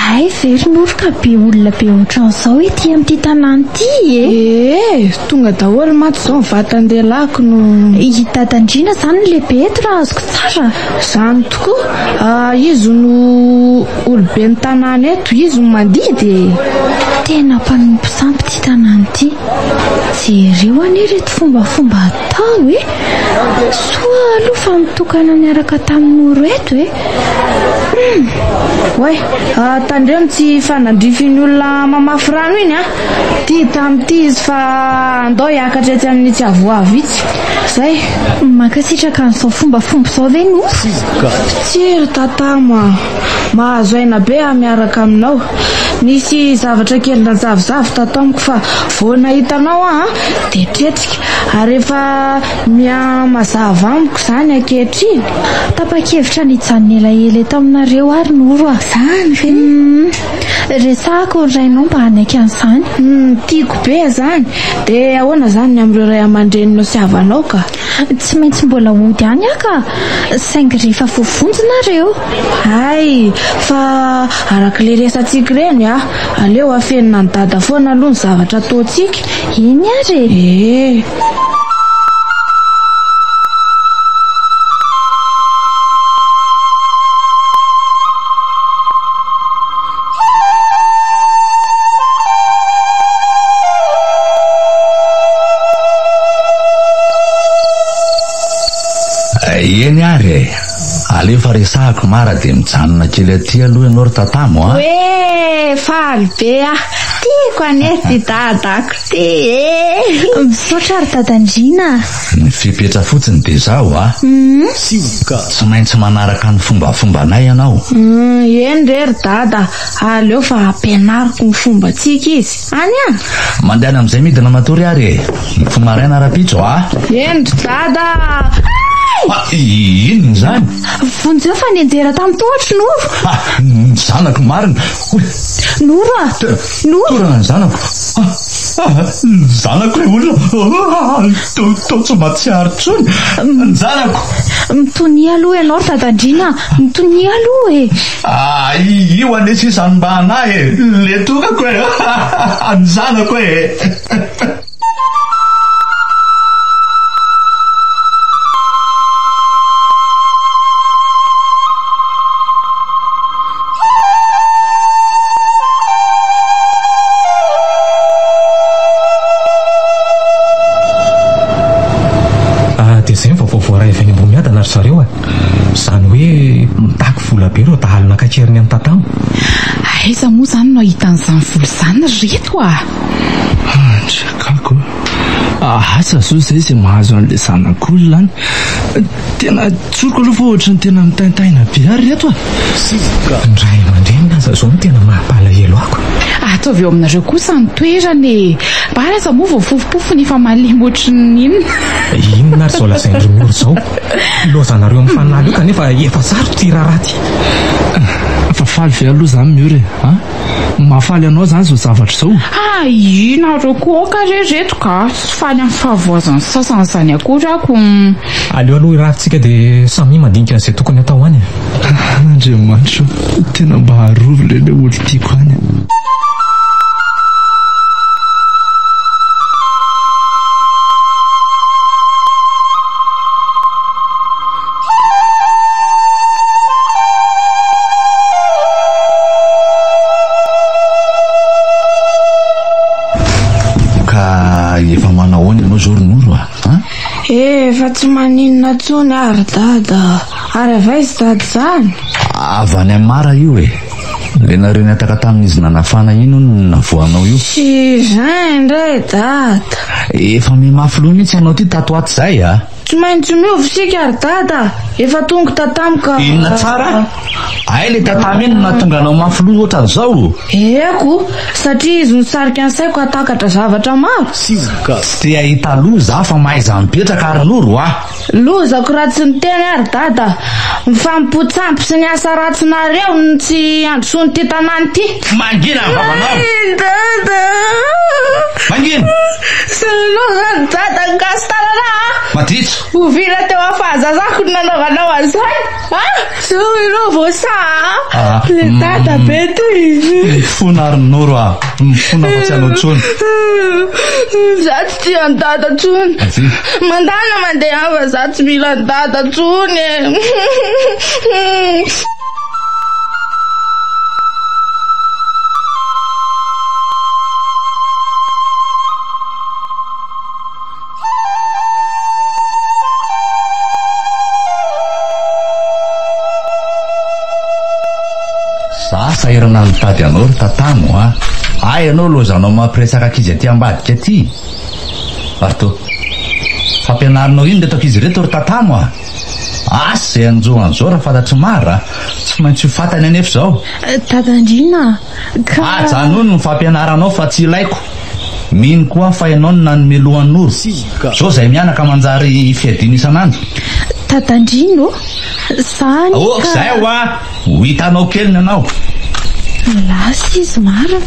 Hay ve ry Noro ka be olona be ohatran'izao ety amin'ity tanàna ity e? Ee, tonga daholo mantsy izao ny vatan-dehilahy no. I Dada Ndriana izany no lehibe eto raha azoko tsara. Izany tokoa, izy no oloben'ny tanàna eto, izy no mandidy e. Tena mpanompo sampy ity tanàna ity. Jereo anie ireto fombafomba atao e! Soa aloha fa nitokana niaraka tamin'i Noro eto e! Hum! Oay, tandremo tsy hifanandrify iny olona mamafy rano iny an! Tia tamin'ity izy fa andao hiakatra etsy amin'itsy avoavo itsy. Zay. Mankasitraka an'izao fombafomba izao ve Noro? Tsia ry Tatamo a! Mahazo aina be aho miaraka aminao. Nisy zavatra kely nanjavozavo tato amiko fa vao nahita anao aho an, dia tretrika. Ary efa miha-mazava amiko izany ankehitriny. Tapa-kevitra ny hijanona elaela eto aminareo ary Noro a! Izany ve? Hum. Resahako ny rainao mba hanaiky an'izany. Hum, tiako be izany. Dia ahoana izany ny amin'ireo ray aman-dreninao sy havanao ka? Tsy maintsy mbola hody any aho ka! Saingy rehefa voavonjy nareo. Hay, fa araka ilay resatsika ireny a, aleo afenina an'i Dada foana aloha ny zavatra ataontsika. Eny ary e! Ee. Eny ary e! Alefa resahako mara dia mijanona kely aty aloha ianao ry Tatamo a! Hoe faly be aho! Tiako anie ity dadako ity e! Misaotra ry Dadandriana a! Ny fepetra fotsiny dia izao a! Tsy maintsy manaraka ny fombafombanay ianao. Eny re ry Dada, aleo fa ampianariko ny fombantsika izy. Any an! Mandehana amin'izay midina matory ary e! Mifoha maraina rahampitso a! Eny ry Dada a! Hay! Inona izany? Vonjeo fa nianjera tamin'ny tohatro Noro! Ha! Ny zanako marina! Hoy! Noro a! Noro! Torana ny zanako! Ha! Ny zanako ilay olona! Toa tsy mahatsiaro intsony! Ny zanako! Mitonia aloha ianao ry Dadandriana a! Mitonia aloha e! Ah, io anie sisa no mba anah e! Le tokako e! Ny zanako e! Ah, dia izay ny vaovao voaray avy any Ambohimiadana ry zareo a! Izany hoe mitaky vola be ireo dahalo naka an-keriny an'i Tatamo. Aiza moa izany no ahitan'izany vola izany ry reto a! Andry gaga ô! Asa zao izay izay mahazo an'ilay zanak'olona any. Tena tsoriko aloha fa ohatran'ny tena mitaintaina be ary reto a! Ny ray aman-dreniny aza izao no tena mampalahelo ako. Ataovy eo aminareo kosa ny toerana e! Bary aza moa voafofompofony efa malemy ohatran'ny inona. Inona ary izao lazain-dry Miora izao? Ilaozanareo mifanala io kanefa efa sarotra ity raharaha ity. Fa faly ve aloha izany Miora e? A? Mahafaly anao izany izao zavatra izao? Hay, nareo koa aoka re reto ka! Tsy faly amin'ny fahavoazan'ny sasany izany akory ako. Aleo aloha hirarintsika dia samia mandinika an'izay tokony hatao any e. Andriamanitra ô, tena mba arovy ilay olon-tiako any. Ka efa manahoana ianao zao ry Noro a? An? Efa tsy maninona intsony aho ry Dada. Ary avy aiza Dada izany? Avy any amin'ny Mara io e. Ilay nareo nihataka tamin'izy nanafana iny hono no navoahanao io. Tsy izay indray Dada. Efa mihamafy loha mihitsy ianao ity tato ho ato izay a! Tsy maintsy miova isika ry Dada a! Efa tonga tatamo ka. Inona tsara? Hay ilay tatamo iny no nahatonga anao mafy loha ohatran'izao? Eko, satria izy nisarika ny saiko hahatakatra zavatra maro. Tsy te hahita loza aho fa mahaiza mipetraka ry Noro a! Lozako raha tsy niteny aho ry Dada. Ny fanompoan-tsampy sy ny asa ratsinareo no tsy handrosoan'ity tanàna ity. Mangina ny vavanao! Ay, Dada! Mangina! Soloinao izany Dada ny gasy tanana a! Maditra! Oviana teo amin'ny fahazazako no nanaovanao an'izany? A! Zao ianao vao sahy a! Le Dada be ty! Mifona ry Noro a! Mifona fa tsy hanao intsony. Za tsy tia an'i Dada intsony. Avia. Mandana mandeha any fa za tsy mila an'i Dada intsony e. Za sahirana mitady anao ry Tatamo a! Hay ianao lozanao mampiresaka ankizy aty ambadika aty. Bartho, fampianarinao inona ireto ankizy ireto ry Tatamo a? Asa izay hanjo an'izao raha fantatr'i Mara a! Tsy maintsy ho fantany anefa izao. Dada Andriana a! Ka. Ajanony ny fampianaranao fa tsy ilaiko. Mino koa aho fa ianao no nanome loha an'i Noro. Zao izay mianaka manjary fiadiana isan'andro. Dada Andriana ô! Za anie ka. Ok izay hoa! Ho hitanao kely ny anao. Lasa izy marina.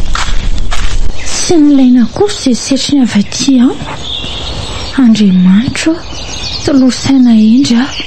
Tsy nilaina akory izay setriny avy aty amiko. Andriamanitra ô! Soloy saina hendry aho.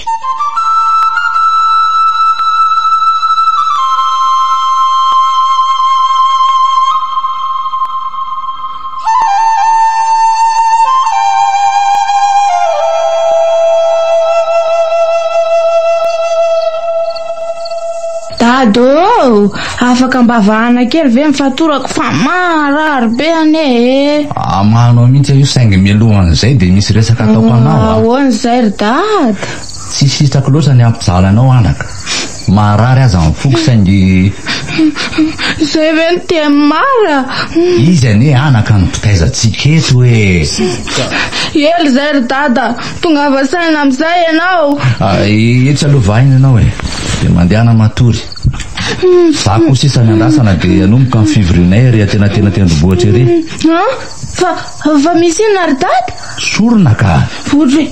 Dada ô! Afaka mba vahana kely ve ny fatorako fa marary be anie e! Amahanao mihitsy io saingy mialohan'izay dia misy resaka ataoko anao a. Ahoana izay ry dada? Tsy sitrako loatra ny hampijaly anao anaka. Marary aza ny foko saingy. Izay ve no teny marina? Izy anie anaka no mpitaiza antsika eto e. Ela izay ry dada, tongava saina amin'izay ianao. Etsy aloha vahiny ianao e, dia mandehana matory. Za koa sisa ny andrasana dia hanomboka ny fivorianay ery antenantenan-tendrombohitra ery. An? Fa, fa misy inona ry dada? Sorona ka! Vory.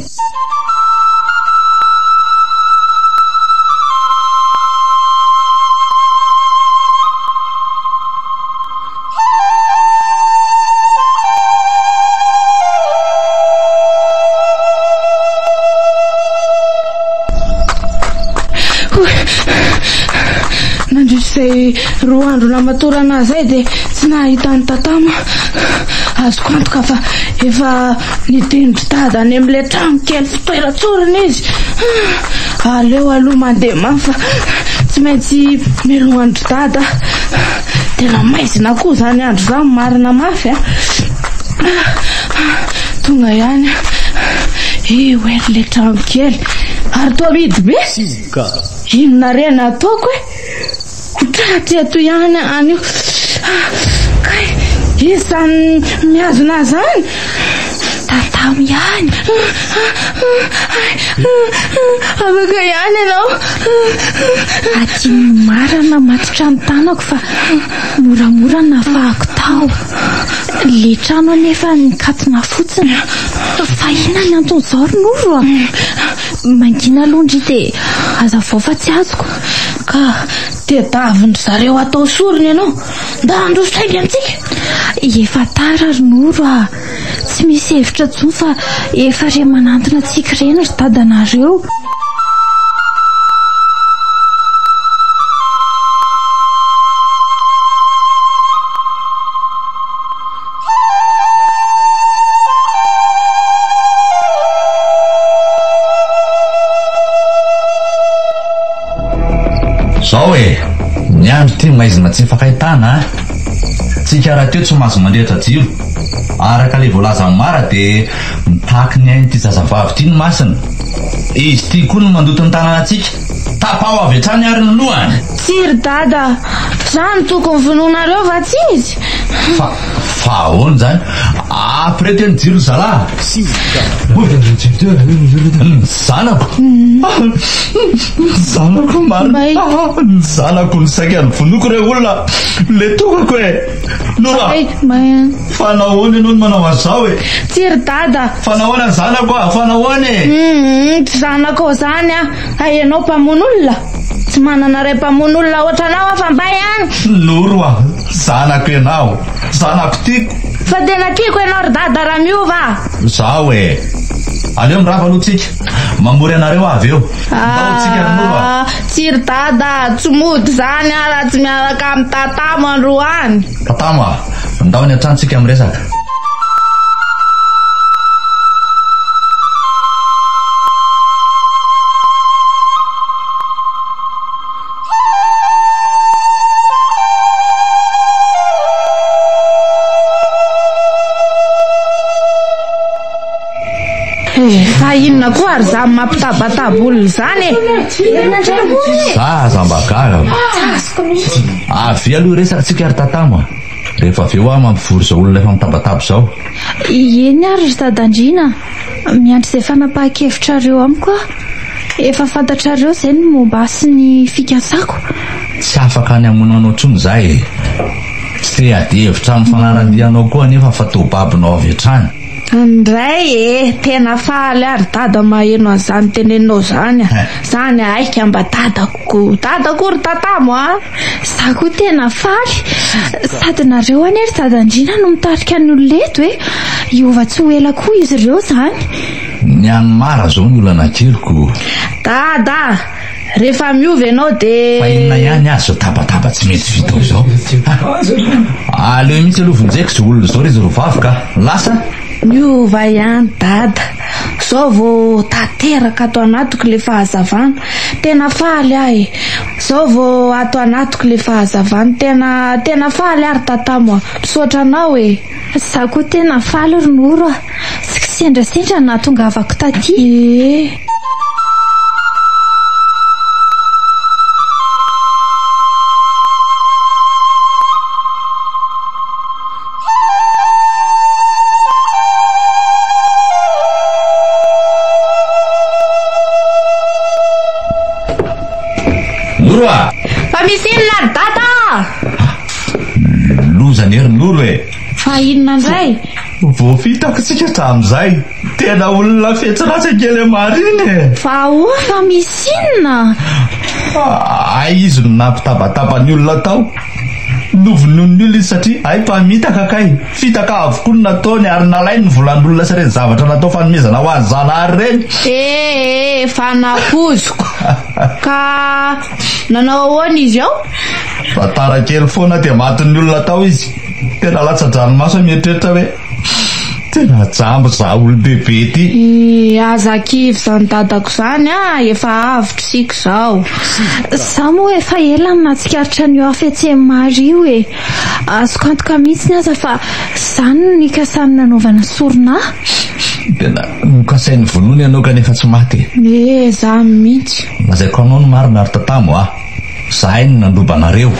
Nandritra izay roa andro namatorana ahy izay dia tsy nahita an'i Tatama. Azoko antoka fa efa nidindry dada any amin'ilay trano kely fitoeran-tsorona izy. Aleo aloha mandeha mafy fa tsy maintsy melohan-dry dada. Tena maizina koa izany andro izany marina mafy a. Tonga ihany aho. Eo ery ilay trano kely. Ary toa mihidy be. Inona re no ataoko e? Ho tratra eto ihany aho anio. Kay, iza izany mihazona ahy izany? Tatamo ihany. Afaka ihany ianao. Adinony marina namatotra ny tanako fa moramora ny nahafahako tao. Ilay trano anefa nikatona fotsiny. Fa inona ny anton'izao ry Noro a? Mangina aloha ndry dia hazavao fa tsy azoko. Ka tedavin-dry zareo atao sorona ianao. Nda handroso haingana tsika. Efa tara ry Noro a! Tsy misy hevitra intsony fa efa re manantona antsika ireny ry dadanareo. Zao e! Ny andro ity maizina tsy mifankahitana a! Tsika rahateo tsy mahazo mandrehitra jiro. Araka ilay voalazan'i Mara dia mitaky ny ain'ity zazavavy ity ny masina. Izy ity koa no mandoto ny tanànantsika. Tapaho avy hatrany ary ny lohany! Tsia ry dada, za no tokony vonoinareo fa tsy izy. Fa, fa ahoana izany? Ampireto eny jiro ry zalahy. Ny zanako. Ny zanako marina. Ny zanako no saika novonoiko re olona. Le tokako e. Nora. Fa nahoana ianao no manao an'izao e? Tsia ry dada. Fa nahoana ny zanako ah? Fa nahoana e? Tsy zanakao izany ah. Hay ianao mpamono olona? Tsy manana ray mpamono olona ohatranao aho fa mbay any. Noro ah, zanako ianao. Zanako tiako. Fa tena tiako ianao ry dada raha miova ah. Zaho e. Aleo mirava aloha tsika. Mamory anareo aho avy eo. Ndao tsika ry Noro ah. Tsia ry dada, tsy mody izany aho raha tsy miaraka amin'i Tatamo androany. Tatamo ah, ndao any an-trano tsika miresaka. Fa inona koa ary izany mampitabataba olona izany e? Za aza mba gaga. Avia aloha hiresaka tsika ry Tatamo a! Rehefa avy eo aho mampivory izao olona efa mitabataba izao. Eny ary ry Dadandriana a! Miandry izay fanapahan-kevitrareo amiko aho. Efa fantatrareo izay ny momba ahy sy ny fikasako. Tsy afaka ny hamono anao intsony izahay e! Tsy te hiady hevitra amin'ny fanarahan-dia anao koa anefa fa toa babonao avy hatrany. Ndray e! Tena faly aho ry dada maheno an'izany teneninao izany a! Izany aika mba dadako, dadako ry tatamo a! Za koa tena faly! Sady nareo anie ry dadandriana no mitarika ny olona eto e! Hiova tsy ho ela koa izy ireo izany. Ny an'i Mara izao ny olana keliko. Dada a! Rehefa miova ianao dia. Fa inona ihany aza izao tabataba tsy mety vita ao izao? Aleo mihitsy aloha vonjeko izao olona izao ry izy roavavy ka! Lasa? Miova ihany dada. Izao vao tanteraka ato anatiko ilay fahazavana. Tena faly aho e. Izao vao ato anatiko ilay fahazavana. Tena tena faly aho ry tatamo a. Misaotra anao e. Izaho koa tena faly ry Noro a. Tsy kisendrasendra no nahatongavako taty. Ee. Noro a! Fa misy inona ry dada a? Loza anie ry Noro e! Fa inona indray? Voafitaka isika hatramin'izay. Tena olona fetsy ratsy ange ilay Marine e! Fa ahoana? Fa misy inona? Hay izy no nampitabataba ny olona tao. Novonoin'ny olona izy satria hay mpamitaka kay. Fitaka avokoa no nataony ary nalainy ny volan'olona sy ireny zavatra natao fanomezana ho an'i Zanahary ireny. Eh eh, fa nampoiziko. Ka nanao ahoana izy ao? Fa tara kely foana dia matin'ny olona tao izy. Tena latsa-dranomaso aho mieritreritra hoe tena jamba za olon-dehibe ity. Eh, aza kivy izany dadako izany ah, efa avotra isika izao. Za moa efa ela no nahatsikaritra an'io hafetsen'i Mary io e. Azoko antoka mihitsy aza fa izany no nikasany nanaovana sorona ahy. Tena nokasainy vonoina ianao kanefa tsy maty e. Eh, izany mihitsy. Lazaiko anao ny marina ry tatamo a. Zahay no nandroba anareo.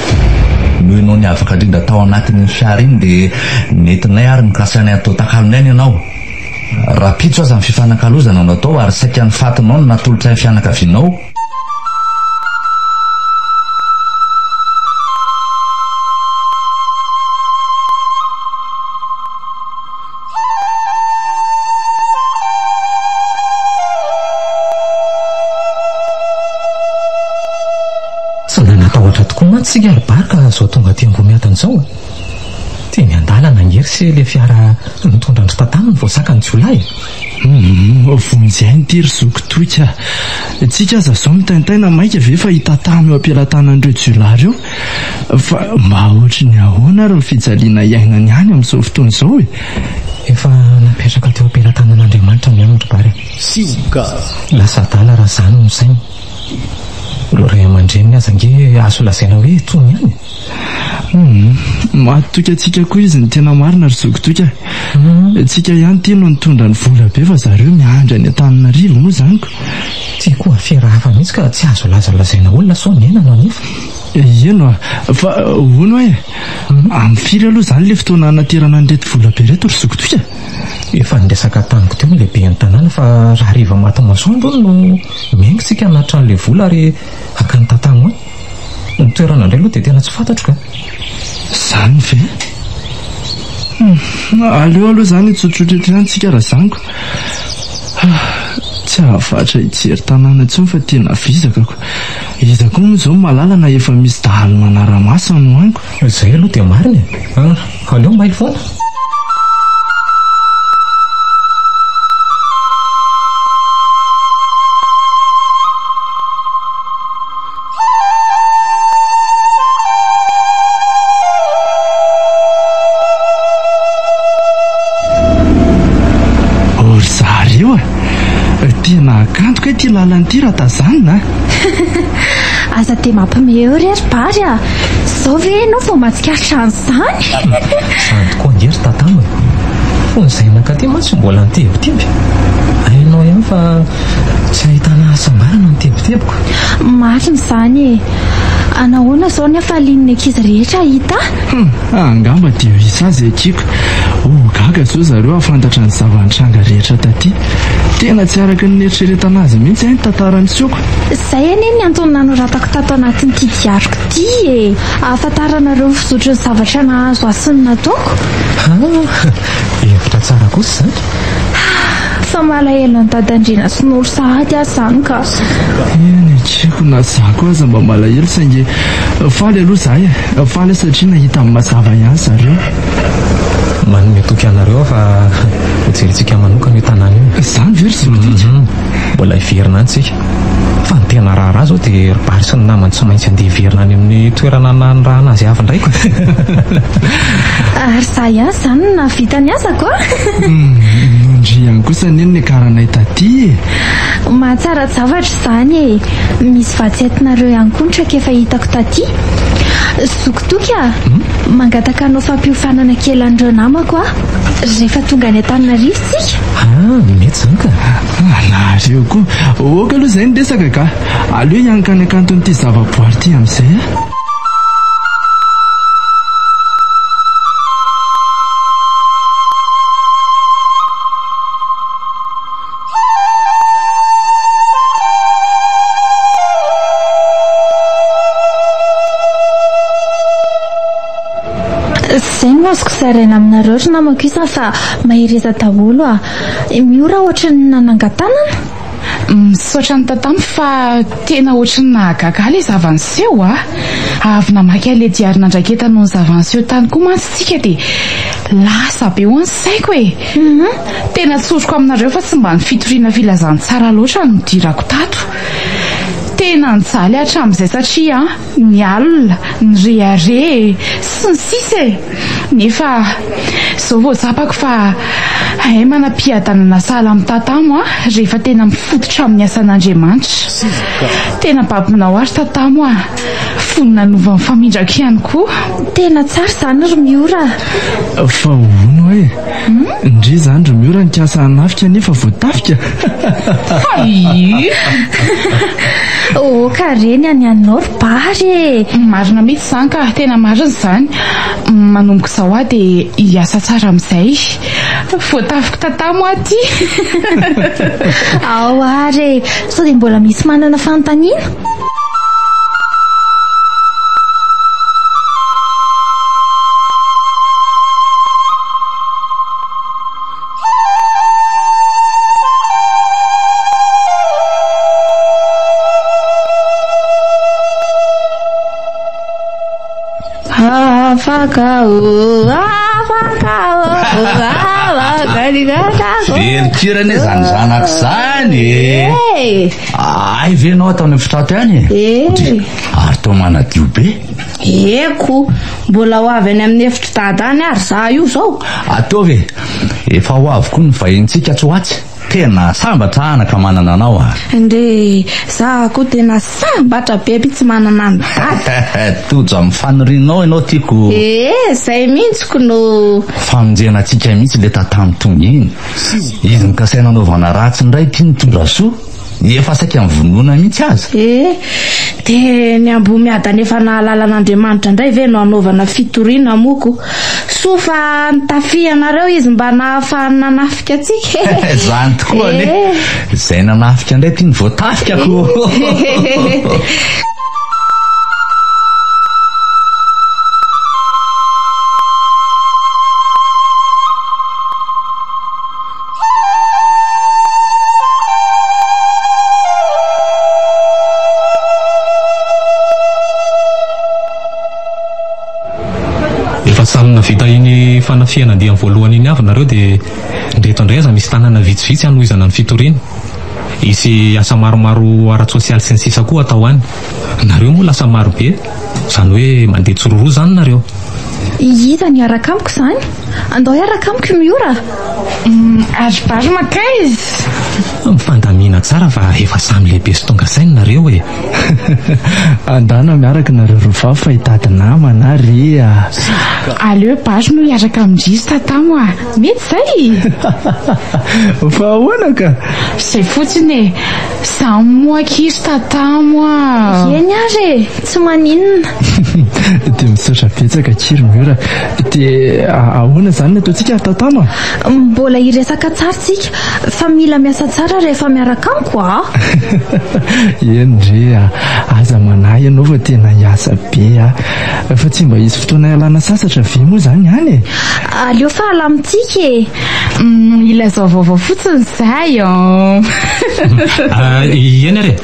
Noho ianao niavaka indrindra tao anatin'iny fiara iny dia nentinay ary nokasainay atao takalon'aina ianao. Rahampitso aza ny fifanakalozana no atao ary saika ny fatinao no natolotray ny fianakavianao. Tsy nanatahotra tokoa mantsy isika ry Bary ka izao tonga aty Ambohimiadana izao e. Teny an-dalana ange ry se ilay fiara nitondra an-dry Tatamo no voasakan'ny jiolahy e. Humm, vonjy aina ity ry zoky toika a. Tsika aza izao mitaintaina maika ve fa i Tatamo eo am-pelatanan'ireo jiolahy ireo? Fa mba ohatry ny ahoana ary ny fijaliana iainany any amin'izao fotoana izao e? Efa napetraka teo am-pelatanan'Andriamanitra ny aminy ry Bary a. Sioka. Lasa adala raha izany no sainy. Ireo ray aman-dreniny aza ange azo lazaina hoe tony ihany e. Humm, mahatoky antsika koa izy ny tena marina ry zoky toky a. Tsika ihany ity no nitondra ny vola be fa zareo miandry any Antananarivo moa izany ko. Ty koa afera hafa mihitsy ka tsy azo lazalazaina olona sao ny aina no hanefa. Eny oa, fa hono hoe, amin'ny firy aloha izany ilay fotoana hanaterana an'ireto vola be ireto ry zoky toky a? Efa niresaka tamiko teo ny lehiben'ny tanàna fa raha hariva maty masoandro hono no miainga isika hanatitra an'ilay vola ary haka ny tatamo any. Ny toerana indray aloha dia tena tsy fantatro ka. Izany ve? Hum, aleo aloha izany hitsotsotra eto ihany tsika raha izany ko. Tsy hahavatra hijery tanàna intsony fa tena vizaka ko. Iza koa moa izao no mahalala na efa misy dahalo manara-maso any ho any ko. Izay aloha dia marina e. Aleo mailo foana. O ry zareo a! Tena kanto kay ity lalana ity raha tazanina a! Aza dia mampime eo re ry Bary a! Izao ve ianao vao mahatsikaritra an'izany? Izany tokoa ange ry Tatamo e! Fony izahay nankaty mantsy mbola nitebiteby. Hainao ihany fa tsy ahitana hasambarana ny tebitebiko. Marina izany e! Nahoana izao ny hafalian'ny ankizy rehetra hahita ahy? Hum, angamba dia ho hita azy akiako. Ho gaga zao zareo hahafantatra ny zava-nitranga rehetra taty. Tena tsy araka ny nieritreretana azy mihitsy ny tantara nisehoko. Izay anie ny antony nanoratako tato anatin'ity diariko ity e! Ahafantaranareo ny fizotry ny zavatra nahazo ahy sy ny nataoko. Ha! Hevitra tsara kosa izany. Fa malahelo an'i Dadandriana sy Noro sahady aho izany ka. Eny ekeko na za koa aza mba malahelo saingy faly aloha za e! Faly aho satria nahita ny mazava ihany zareo. Manome toky anareo aho fa hojerentsika manokana io tanàna io. Izany ve ry Zokididy? Mbola hiverina any tsika. Fa ny tena raharaha izao dia ry Bary sy ny namany tsy maintsy handeha hiverina any amin'ny toerana nanirahana azy avy indray ko. Ary za ihany izany no nahavita ny asako a! Nondry ihany kosa anie ny niakaranay taty e! Mahatsara javatra izany e! Misy vatsy entinareo ihany koa ny traikefa hitako taty. Zoky Toky a! Mangataka hanao fampiofanana kely an'ireo namako aho, rehefa tonga any Antananarivo isika. Ah, mety izany ka! Nareo koa! Ok aloha izay ny resaka ka! Aleo hianka any an-kanton'ity zavaboary ity amin'izay a! Izay no azoko zaraina aminareo ry namako isany fa mahereza daholo a! Miora ohatry ny nanangan-tanana. Misaotra an'i Tatamo fa tena ohatry ny nahagaga ahy ilay zava-niseho a! Avy namaky an'ilay diary nandraiketana ny zava-niseho tany koa mantsy isika dia lasa be ho'a ny saiko e! Tena tsoriko aminareo fa tsy mba ny fitoriana filazantsara loatra no nidirako tato. Tena nijaly aho hatramin'izay satria nialona, nirehareha e, sy ny sisa e! Nefa izao vao tsapako fa hay manam-piadanana sahala amin'i Tatamo aho rehefa tena mifototra amin'ny asan'Andriamanitra. Tena babonao aho ry Tatamo a! Fony nanova ny famindrako ihany koa. Tena tsara izany ry Miora a! Fa hono e! Ndry zany ry Miora nikasa hanafika nefa voatafika. Hay! Oh ka reny any anao ry Bary e! Marina mihitsy izany ka, tena marina izany. Manomboka izao aho dia hiasa tsara amin'izay. Voatafiko tatamo aho ity. Ao ary e! Sao dia mbola misy manana fanontaniana? Afaka ô, afaka ô, afaka ny gatako. Velon-kira anie zany zanako zany e. Hay ve ianao ato amin'ny efitrato ihany e? Eh. Ary toa manadio be. Eko, mbola ho avy any amin'ny efitr'i Dada any ary za io zao. Ataovy e! Efa ho avy koa ny vahinintsika atsy ho atsy. Tena sambatra anaka manana anao a! Ndry, za koa tena sambatra be mihitsy manana an'i Dada. Tojo amin'ny fanirianao ianao tiako. Eh, zay mihitsy ko no. Famonjena antsika mihitsy le tatamo tonga iny. Izy nokasaina hanaovana ratsy indray ity nitondra soa. Efa saika nivonona mihitsy aza. Eh, dia ny Ambohimiadana efa nahalala an'Andriamanitra indray ve no hanaovana fitoriana moa ko? Soa fa nitafihanareo izy mba nahafahany nanafika antsika e! Izany tokoa anie! Eh. Izay nanafika indray ity no voatafika ko! Efa samy navita iny fanafihana andiany voalohany iny avy nareo dia ndreto indray aza misy tanana vitsivitsy hanohizana ny fitoriana. Hisy asa maromaro ara-tsosialy sy ny sisa koa hatao any. Nareo moa lasa maro be, izany hoe mandeha tsiroaroa izany nareo. Iza no hiaraka amiko izany? Andao hiaraka amiko i Miora a! Ary Bary mankaiza? Mifandamina tsara fa efa samy lehibe sy tonga saina nareo e! Andana miaraka nareo roa vavy fa hitady namana re a! Aleo Bary no hiaraka amin-dry ry Tatamo a! Mety izay? Fa ahoana ka? Izay fotsiny e! Za moa akia ry Tatamo a! Eny ary e! Tsy maninona. Dia misaotra betsaka akia ry Miora. Dia ahoana izany ny ataontsika ry Tatamo a? Mbola hiresaka tsara tsika fa mila miasa tsara rehefa miaraka amiko a! Eny re a! Aza manahy ianao fa tena hiasa be aho. Fa tsy mba hisy fotoana hialana sasatra ve moa izany any e? Aleo fa alamintsika e! Ilazao vaovao fotsiny izahay an! Eny ary e!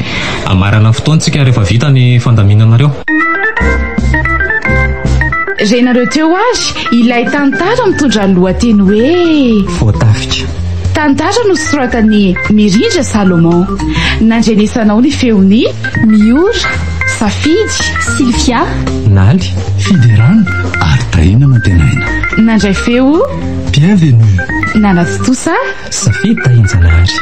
Hamarana ny fotoantsika rehefa vita ny fandaminanareo. Renareo teo ary ilay tantara mitondra ny lohateny hoe. Voatafika. Tantara nosoratan'i Mirindra Salomon. Nandrenesanao ny feon'i. Miora, Safidy, Sylvia. Naly. Fiderana. Ary Tahiana Mantenaina. Nandray feo. Bienvenue. Nanatontosa. Safidy Tahianjanahary.